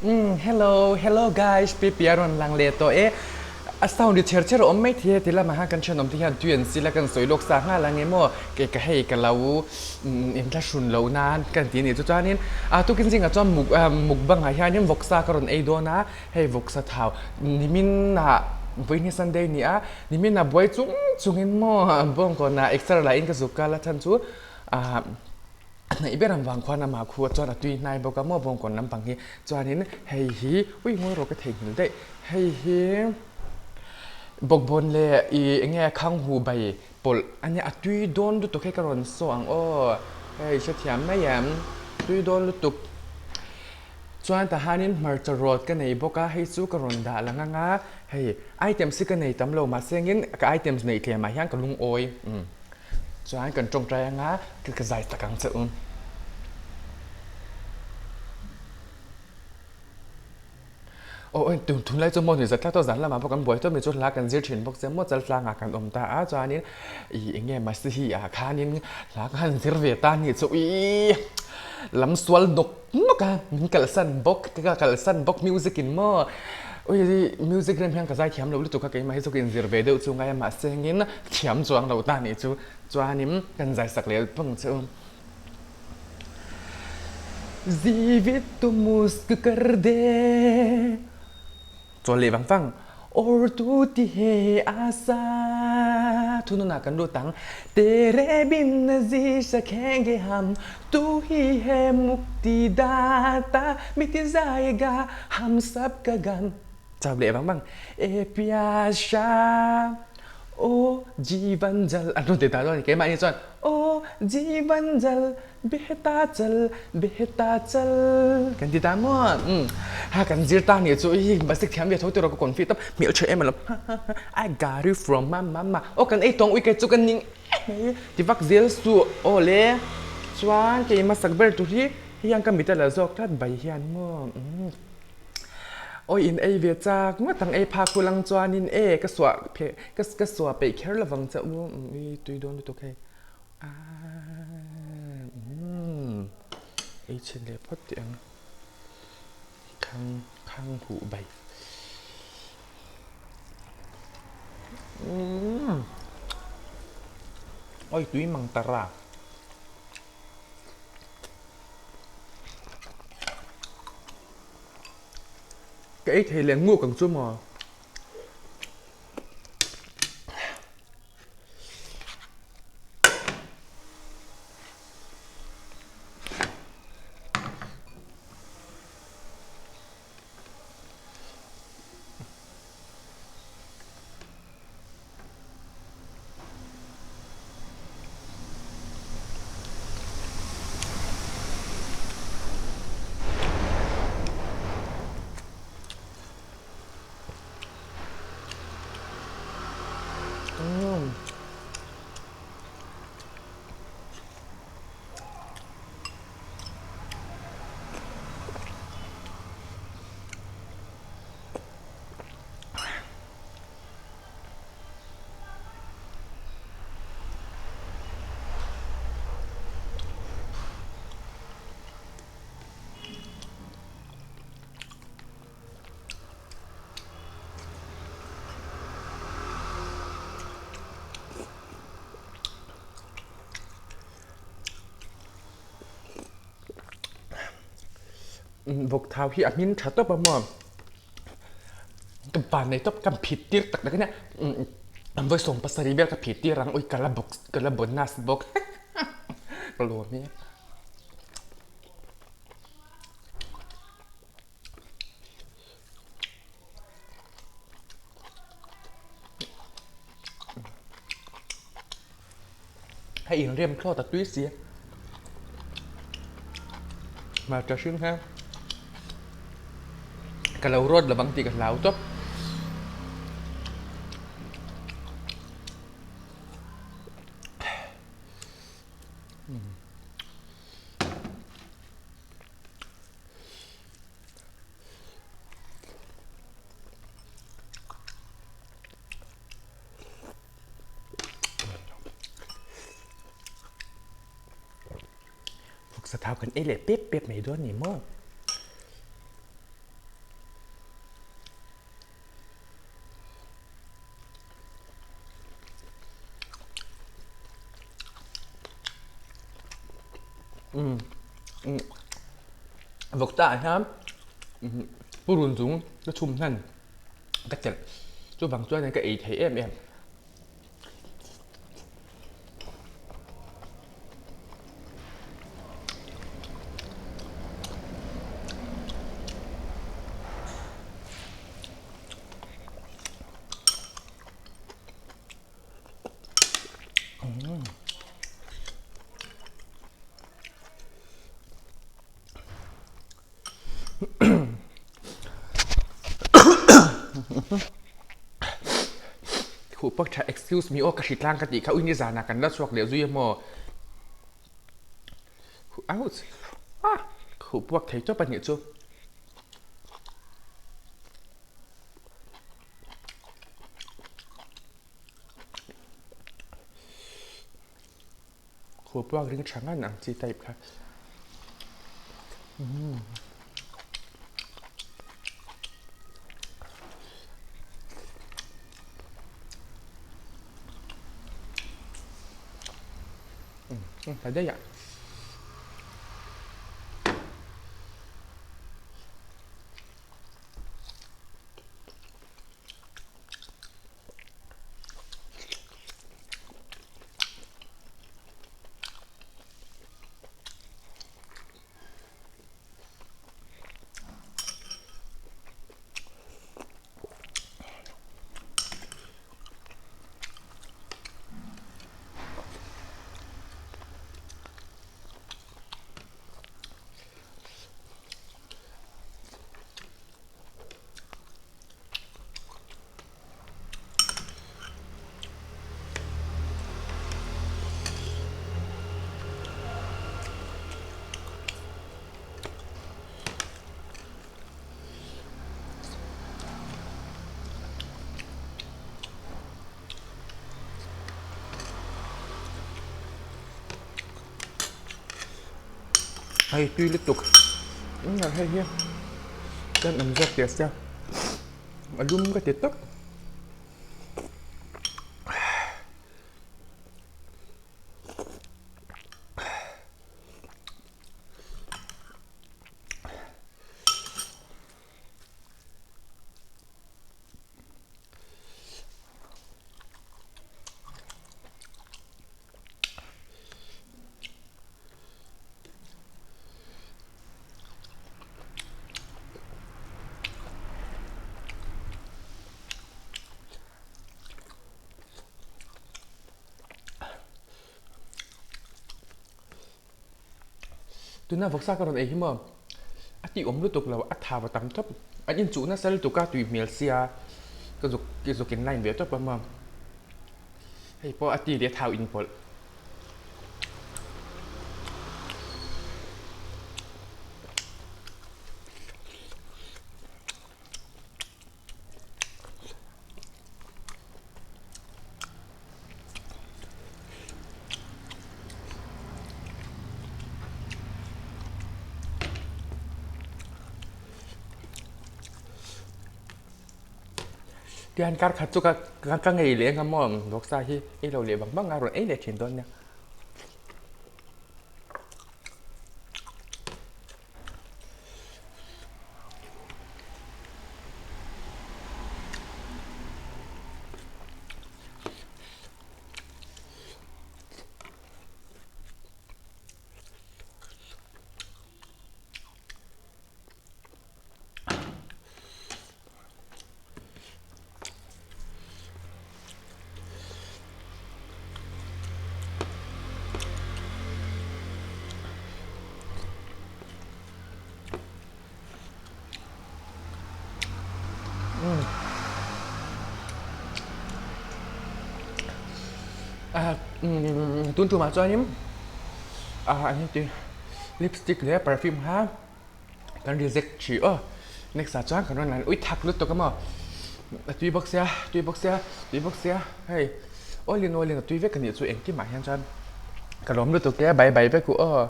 Umm hello hello guys Pipi a rawn lang leh tawh e a sound ri chher chher a awm mai thei e ti lamah khan kan thianawm te hian tui an sil a kan sawi lawk sa nghal ang emaw kei ka hei ka lo inthlahrun loh nan ka ti a nih chu chuanin a tukin zingah chuan muk mukbang ah hianin vawksa ka rawn ei dawn a hei vawksa thau nimin ah vawiin hi Sunday a ni a nimin ah buai chung chungin maw bawngkawn ah exer lah in ka zuk kal a chhan chu ah A hnaih ber ang vang khuan amah khu chuan a tui hnai bawk a maw bawngkawn lampang hi chuanin hei hi ui ngawi rawh ka theihnghilh daih hei hi bawkbawn leh ih eng nge khanghu bai pawlh a nia a tui dawn lutuk hei ka rawn saw ang aw hei hrethiam mai em tui dawn lutuk chuan tah hianin hmarcha rawt ka nei bawk a hei chu ka rawn dah lang ang a hei items hi ka nei tam lo mahse engin ka items neih tlem ah hian ka lungawi umm. Chuan kan tawngtai anga ka zai tak ang che u. Aw eng tun tunlai chu maw ni zat tlat aw zan lamah pawh kan buai tawp mai chu hla kan zir thin bawk che maw chal tlangah kan awm ta a chuanin ih eng nge masihi ah khanin hla ka han zir ve ta ni chu ih lam sual nawk nawk a min kalhsan bawk ka kalhsan bawk music in maw ui music rem hian ka zai thiam lo lutuk a keimah hi chu ka inzir ve deuh chu ngai a mahse engin thiam chuang lo ta nih chu chuanin kan zai sak leh pang che u. Jeevit tu musk kar de Chawl leh vang vang Or tu ti he asa Thu nunah kan lut ang Tere bin ji sakhenge ham Tu hi he mukti data Miti jayega ham sab ka gam Chawl leh vang vang E pyasha Aw Jeevan Jal an rawn ti ta chuan keimahni chuan Aw Jeevan Jal Behta chal behta chal kan ti ta maw umm ha kan zir ta nih chu i basic thiam ve tho tiraw ka confi tawp hmeltha em alawm ha ha ha I got you from my mama aw kan ei tawng ui kei chu ka ning em mai ti vak zel suh aw le chuan kei hmasak ber tur hi hian ka mit a la zawk tlat bai hian maw umm awi in ei ve chak ngawt ang ei phak hulang chuanin e ka suah phe ka suah peih kher lovang che u umm i tui dawn lutuk hei. Ei chhin leh phawt teh ang khang khang huh bai oi tui mang tara ka ei thei leh nguk ang chu maw. Vawk thau hi a hmin tha tawp a maw ka van nei tawp ka phit tir tak tak a nia an vawi 70 vel ka phit tir ang ui ka la bawk ka la bonus bawk ka lawm e. Hei inrem thlawt a tui si hmarcha hring hian ka lo rawt lovang tih ka hlau tawp. Vawksa thau kan ei leh pep pep mai dawn ni maw? Umm vawkta ah hian purun chung ka chhum hnan ka telh chuvang chuan ka ei thei em em. Khuh pak tha excuse me aw ka hri tlang ka tih kha ui nizan ah kan la chhuak leh zui a maw ouch ah khuh puak thei tawp a nih chu. Khuh puak ring tha ngan ang chi type kha. Umm. Umm ta daih ah. Hei tui lutuk hei hi kan awm zawk teh sia a lum ka ti tawp. Tuna vawksa ka rawn ei hi maw a tih awm lutuk lo a tha va tam tawp an inchuh nasa lutuk a tui hmel sia ka zuk ka zuk in line ve tawp a maw hei pawh a ti leh a thau inpawlh. Tihian kar khat chu ka ka ngei leh ang a maw vawksa hi ei lo leh vang vang a rawn ei leh thin dawn nia. Tun tumah chuanin ah lipstick leh perfume kha Kan reject ṭhi aw. Next ah chuan kan rawn lan ui thak lutuk a maw. A tui bawk sia, tui bawk sia, tui bawk sia. Hei all in all in a tui vek a nih chu engkim ah hian chuan ka lawm lutuk e, bye bye vek u aw.